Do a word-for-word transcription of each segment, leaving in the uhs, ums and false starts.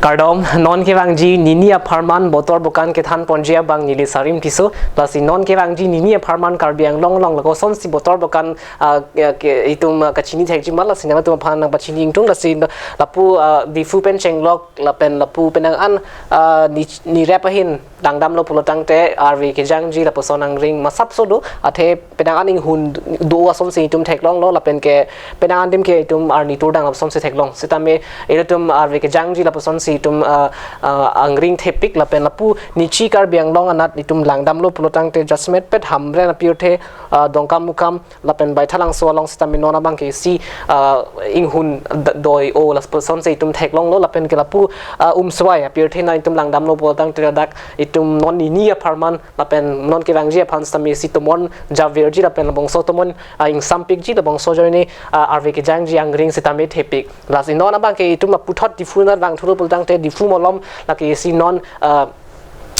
Kardom, non kevangji nini apharman botor bokan kethan ponji abang neli Sarim Tisso, lasi non kevangji nini apharman Karbi Anglong along lakosonsi botor bokan, ah, ke, ke, itum, ah, kachini thekji ma lasi nangtum aphan nangpachini ingtung lasi lapu, ah, Diphu pen chenglok lapen lapu penang an, ah, ni, ni rep ahin langdamlo pulotangte arve kejangji lapuson angring masapso do, athe penang an inghun do asonsi itum theklonglo lapen ke penang an adim ke itum arni turdang asonsi theklong. Sitame ilitum arve kejangji lapusonsi itum, ah, ah, angring thepik lapen lapu nichi Karbi Anglong anat itum langdamlo pulotangte jasemet pet Hamren apirthe, ah, Dongkamukam lapen Baithalangso along sitame non abang ke isi, ah, inghun d-, doi-o lapusonsi itum theklonglo lapen ke lapu, ah, Umswai apirthe na itum langdamlo pulotangte ladak itum non nini apharman lapen non kevangji aphan sitame isi tomon javirji lapen labangso tomon, ah, ingsampikji labangso ajoine, ah, arve kejangji angring sitame thepik. Lasi non abang ke itum aputhot Diphu anat vangthulo pulotangte Diphu malom lake isi non, ah,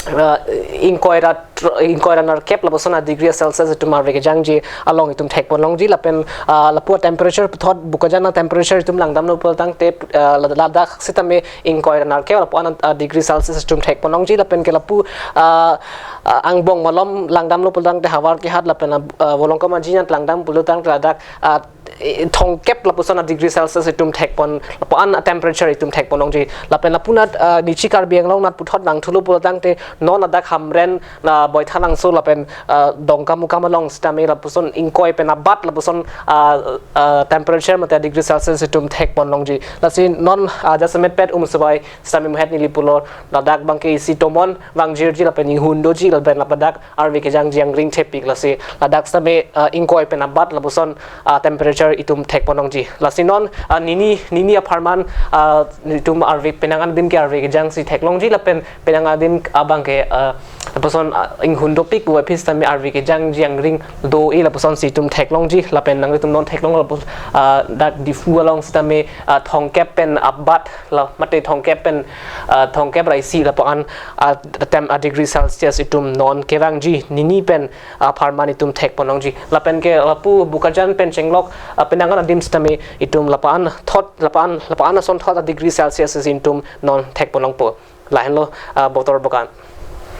ah, ingkoi ra tr-, ingkoi ra nerkep lapuson a-degree Celsius itum arve kejangji along itum thekponlongji lapen, ah, lapu temperature puthot Bokajan a-temperature itum langdamlo pulotangte, ah, la-, ladak sitame ingkoi ra nerkep lapu an, ah, degree Celsius itum thekponlongji lapen ke lapu, ah, ah, angbong malom langdamlo pulotangte Howraghat lapen, ah, Volongkom Aji anat langdam pulotangte ladak, ah, eh, thomkep lapuson a-degree Celsius itum thekpon, lapu an a-temperature itum thekponlongji. Lapen lapu anat, ah, nichi Karbi Anglong anat puthot vangthulo pulotangte non ladak Hamren, ah, Baithalangso lapen, ah, Dongkamukam along sitame lapuson ingkoi pen abat lapuson, ah, ah, temperature mate degree Celsius itum thekponlongji. Lasi non, ah, jasemet pet Umswai sitame muhet neli pulo ladak abang ke isi tomon vangjirji lapen inghun doji lapen lapadak arve kejangji angring thepik lasi ladak sitame, ah, ingkoi pen abat lapuson, ah, temperature itum thekponlongji. Lasi non, ah, nini, nini apharman, ah, itum arve penang an adim ke arve kejangsi theklongji lapen penang an adim abang ke, ah, lapuson, ah, inghun dopik pu aphi sitame arve kejangji angring do-e lapusonsi itum theklongji lapen nangtum non theklong lapu, ah, dak Diphu along sitame, ah, thomkep pen abat la mate thomkep pen, ah, thomkep ra isi lapu an, ah, tem a-degree Celsius itum non kevangji nini pen, ah, apharman itum thekponlongji. Lapen ke lapu Bokajan pen chenglok, ah, penang an adim sitame itum lapu an thot, lapu an, lapu an ason thot a-degree Celsius itum non thekponlongpo. Lahenlo, ah, botor bokan.